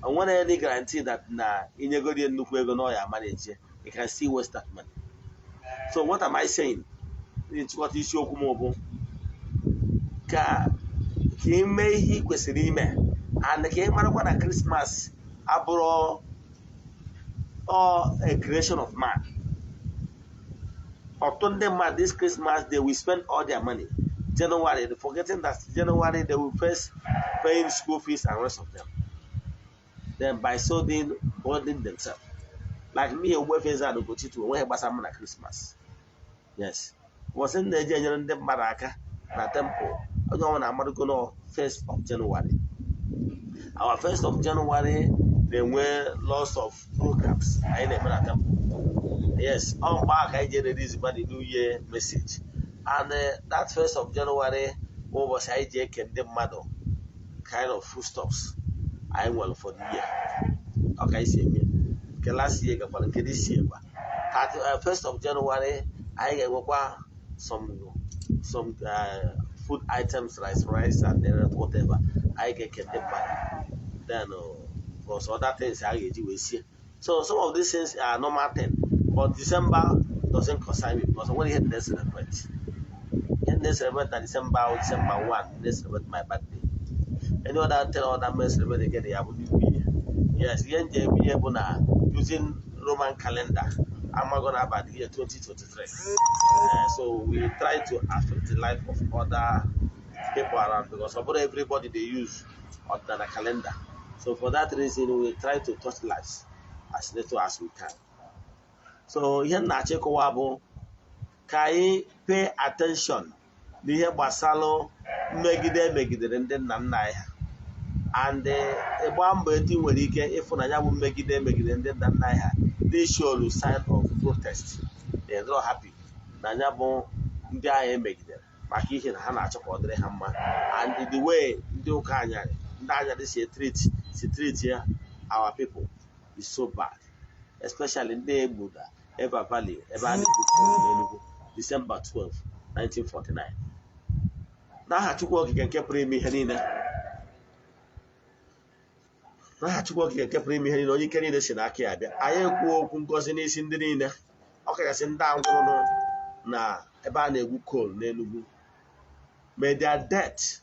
and when any guarantee that na inyegodi nnukwu ego na ya manage, you can still waste that money. So what am I saying? Nchịkọta isiokwu m bụ ka ime ihe ị kwesịrị ime, and ka ị marakwa na Christmas abụrụ a creation of man. Ọtụtụ ndị mmadụ this Christmas they will spend all their money. January, forgetting that January they will first paying school fees and rest of them. Then by so doing, burdening themselves. Like me, Ogbuefi Eze-Ana Ugochi onweghị gbasara m na Christmas. Yes. Ụbọchị m na-eji enyere ndị mmadụ aka na temple, onye ọbụla na-amadugo na 1st of January. Our 1st of January na-enwe lots of programs anyị na-eme na temple. Yes, ọ mgbe ahụ ka anyị ji release the New Year message. And that 1st of January bụ ụbọchị anyị ji eke ndị mmadụ kind of foodstuffs anyị nwere for the year. Ọ ka anyị si eme. Nke last year gakwara, nke this year kwa. 1st of January anyị ga-enwekwa some food items, rice and then whatever anyị ga-eke ndị mmadụ. Then plus other things anyị ga-eji wee sie. So some of these things are normal thing, but December doesn't concern me because when you they celebrate, when they celebrate that December or December 1, they celebrate my birthday. Any other thing other men celebrate again, they have New Year. Yes, using Roman calendar, I'm gonna about the year 2023. So we try to affect the life of other people around because about everybody they use other calendar. So for that reason, we try to touch lives as little as we can. So ihe na-achịkọwa bụ ka anyị pay attention n'ihe gbasara mmegide emegidere ndị nna nna anyị ha, and ịgba mbọ etu ị nwere ike ịfụnanya bụ mmegide emegidere ndị nna nna anyị ha. They show sign of protest. They are not happy na ya bụ ndị agha emegidere maka ihe na ha na-achọ ka ọ dịrị ha mma. And the way ndị ụka anyarị ndị anyarị si treat ya our people is so bad, especially ndị Egbuda Eva Valley ebe a na-ebu n'Enugu, December 12, 1949. N'aha Chukwu Okike nke pụrụ ime ihe niile, n'aha Chukwu Okike nke pụrụ ime ihe niile, onye ike niile si n'aka ya bịa, anyị ekwuo okwu ngọzi n'isi ndị niile, ọkachasị ndị anwụrụ na ebe a na-egwu coal n'Enugu. May their death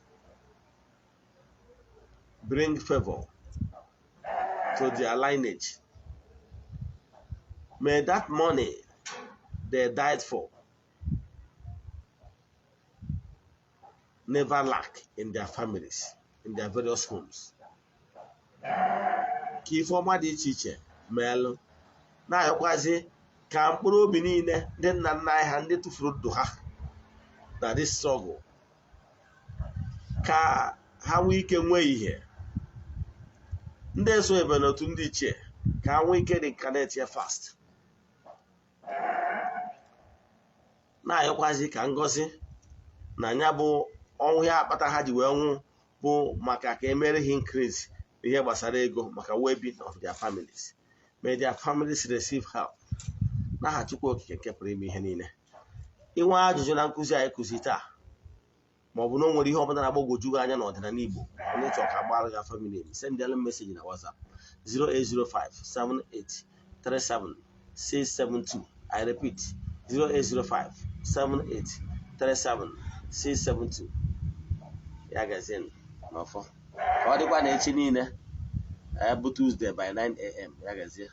bring favor to their lineage. May that money they died for never lack in their families, in their various homes. Ka ife ọma dị iche iche meelụ, na-ayọkwazi ka mkpụrụ obi niile ndị nna nna anyị ha ndị tụfuru ndụ ha na this struggle, ka ha nwee ike nwee ihe. Ndị eso ebe n'otu ndị ichie ka ha nwee ike reincarnate ya fast. Na-ayọkwazi ka ngọzi na ya bụ ọnwụ ya akpata ha ji wee nwụ bụ maka ka emere ha increase ihe gbasara ego maka well-being of their families. May their families receive help. N'aha Chukwu Okike nke pụrụ ime ihe niile. Inwe ajụjụ na nkụzi anyị kụzi taa, ma ọ bụ na o nwere ihe ọbụla na-agbagwoju gị anya n'ọdịnala Igbo, onye chọrọ ka agbara gị afa miri emi, send them message na WhatsApp 0805 7837 672. I repeat, 0805 7837 672. Ya gazie n'ọfọ ka ọ dịkwa na echi niile bụ Tuesday by 9 a.m. Ya gazie.